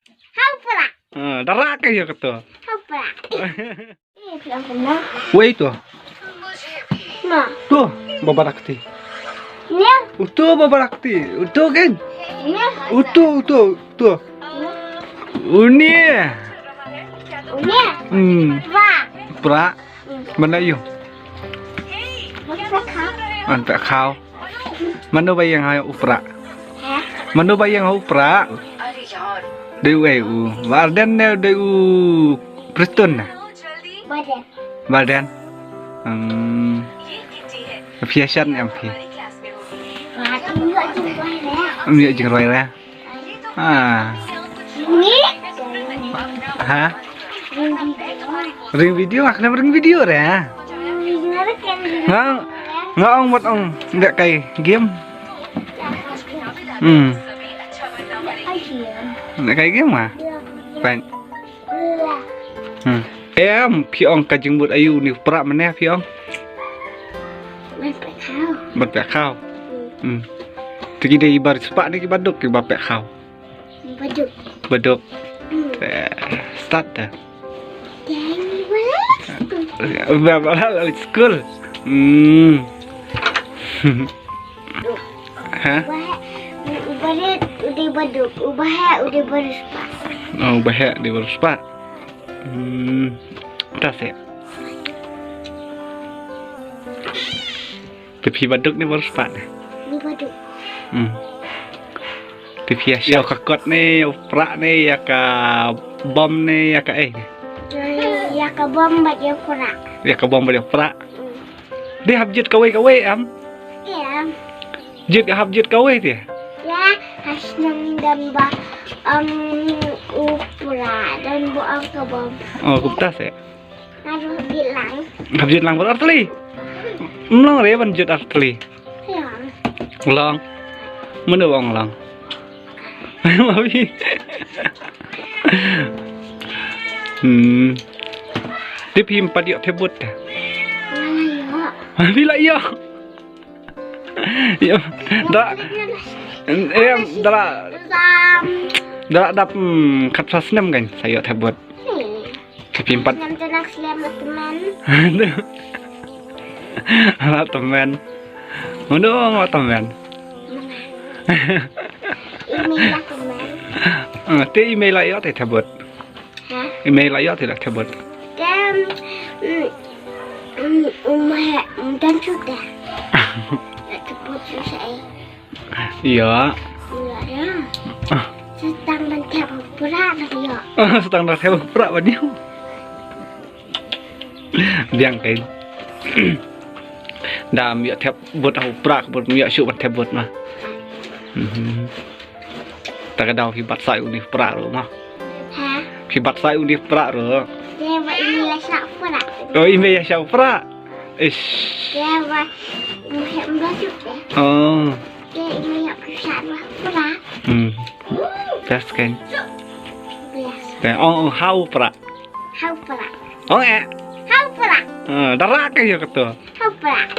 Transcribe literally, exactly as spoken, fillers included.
Hau prak. Ah, dara ka ïa kato. Hau prak. Eh, prak pernah. Wei to. Ma. To, Baba Rakti. Nia. Uto Baba Rakti. Uto kan. Nia. Uto, uto, uto. Uni. Uni. Hmm. Prak. Prak. Mana yu? Mana prak kau? Mana prak kau? Mano ba ïeng ha u prak? Mano ba ïeng ha u prak? Dei u ei u Warden ne dei u Preston ne? Warden. Warden. Hmm. Phi ïa shan em phi? Ym ïoh jingrwai re. Ah. Ha? Ring video, ah, kena ring video re, ah. Nga, nga ong wat ong, nda kai game. Hmm. Nda kai game, ah. Fine. Hmm. Em, phi ong ka jingmut aïu ni prak mane phi ong? Ban pek kau. Ban pek kau. Hmm. Te ki dei ba riewspah ne ki baduk ki ba pek kau. Baduk. Baduk. Hmm. Eh, start dah. Dei ba riewspah. Ba ba la school. Hmm. Ha? Uba heh, uba heh, u dei baduk. Uba heh, u dei ba riewspah. Oh, uba heh, u dei ba riewspah. Hmm. Tas ya. Te phi baduk ne ba riewspah ne? Ni baduk. Hmm. Te phi ïa sha ka kot ne, ïa u prak ne, ïa ka bom ne, ïa ka ei ne? Ïa ka bom bad ïa u prak. Ïa ka bom bad ïa u prak. Hmm. Dei hap jied kawei kawei em? Em. Jied ka hap jied kawei te? Ïa, ha snem dang ba, em, u prak dang ba ong ka bom. Oh, kumta se. Aduh, bilang. Hap jied lang bad artylli. Mlong re ban jied artylli. Bilang. Long. Mano ba ong long? Mawi. Hmm. Te phim pat ïoh thep vote. Bilang ïoh. Ïoh. Da. Em, da. Da dap, hmm, khatphra snem kan sa ïoh thep vote. Hmm. Te phim pat. Snem te nang slem la tymmen. La tymmen. Mano la tymmen? Email la tymmen. Ah, te email la ïoh te thep vote. Ha? Email la ïoh te la thep vote. Te, mm, mm, um, he, um, dan sudah. Ya, thep vote susah, eh. Ïa. Ïa, ïa. Ah. Sa tang ban thep u prak ban ïoh. Ah, sa tang ban thep u prak ban ïoh. Biang kein. Dam ïoh thep vote ha u prak, vote ym ïoh shuh ban thep vote ma. Mhm. Ta ka daw phi bat sa ïa une u prak ruh ma. Ha? Phi bat sa ïa une u prak ruh. Te ba ine la sah prak. Oh, ine la sah prak. Ish. Te ba ine la sah prak. Oh. Te ine la sah prak. Hmm. Best kan. Best. Te ong, ong hau prak. Hau prak. Ong eh. Hau prak. Ah, dara ka ïa kato. Hau prak.